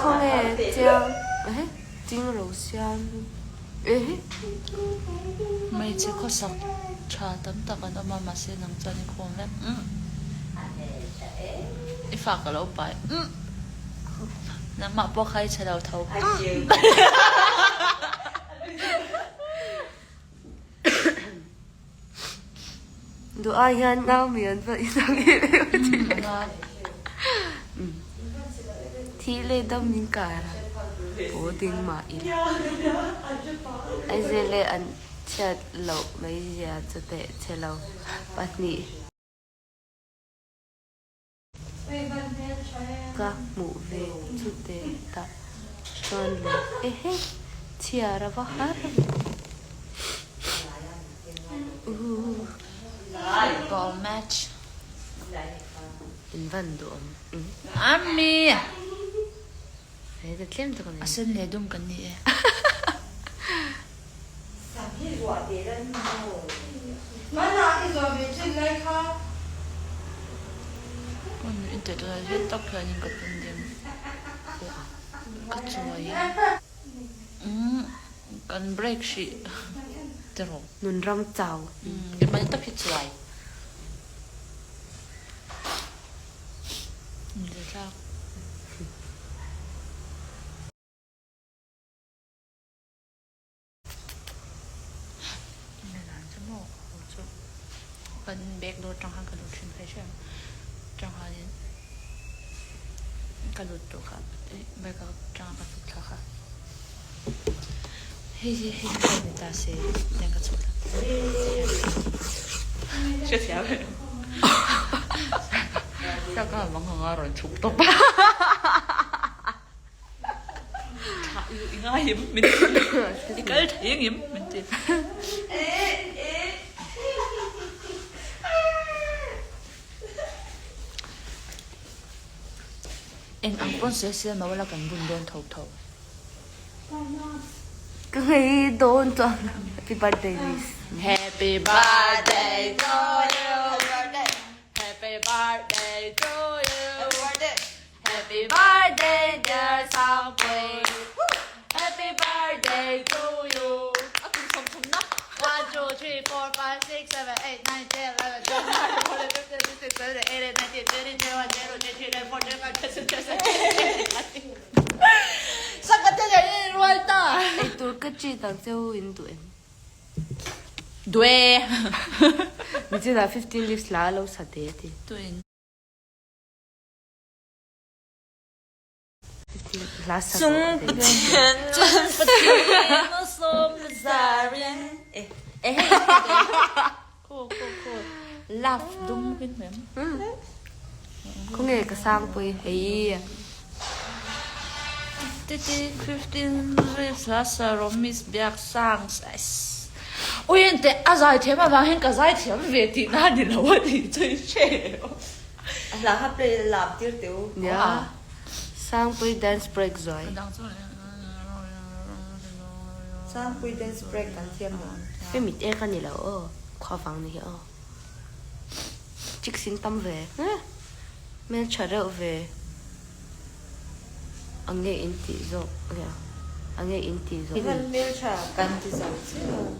Khawnge chiang ehe ching ro siam ehe. Hmeichhe khawsak tha tam tak an awm a mahse nang chuan i khawm vek umm i fa ka lo pai umm nangmah pawh kha i chhe lo tho umm. Duh ai hian nau mi an va inang em em a ti leh Thih leh dam min kar a, paw ding mah ila. Aizel leh an chhiat loh mai zia chu teh che lo pahnih. Ka hmuh ve chu te tah chuan le ehe chhiar a va har ve. Football match. In van duh awm. Ammi. He ta tlem tak a ni. A sen leh dum kan ni e. Tunah hian tak hianin ka pun ding ka chuai kan break hrih tiraw. Nun ram chau. Keimahni tak hi chuai. Inzathlak. Kan back door tang khan ka lut thin phei hrem tang khanin ka lut tawh kha bike atanga ka chhuk thla kha hei hi hei hi ni ta se tiang ka chhuk thla hrethiam em ka mang anga rawn chhuk tawp a. Thlah i i ngai em min ti i kal thei ang em min ti. Eng ang pawn sawi se mau la kan bun dawn tho tho. Ka ngei dawn chuan happy birthday miss. Happy birthday to you Happy birthday to you Happy birthday dear Sangpui Happy birthday to you A kum 30 na One two three four five six seven eight nine ten eleven twelve thirteen fourteen fifteen sixteen seventeen eighteen nineteen twenty twenty one twenty two twenty three twenty four twenty five twenty six twenty seven twenty eight twenty nine Sangha te leh in rual ta. Eitur ka treat ang cheu in duh em? Duh e. Nichina 15 leaves la lo sa te ti. Tuin. Chung Pathian Chung Pathian a sawm zarin eh eh Cool cool cool Love dum kin hmem Khawnge ka sangpui hei Titi 15 Reeves la sa Romis biak sang Ui ente a zai thiam avang hian ka zai thiam ve tihna a ni lo a tih chu i hre em? A hla kha play lam tir teh u. Nia, Sangpui dance break zuai. Sangpui dance break kan thiam lo. Hei mit ek a ni lo aw, khua vang ni hi aw. Chicks in tam ve, hmeltha reuh ve. Ange in tih zawk, nia, ange in tih zawk. Hmeltha kan ti zo chiah.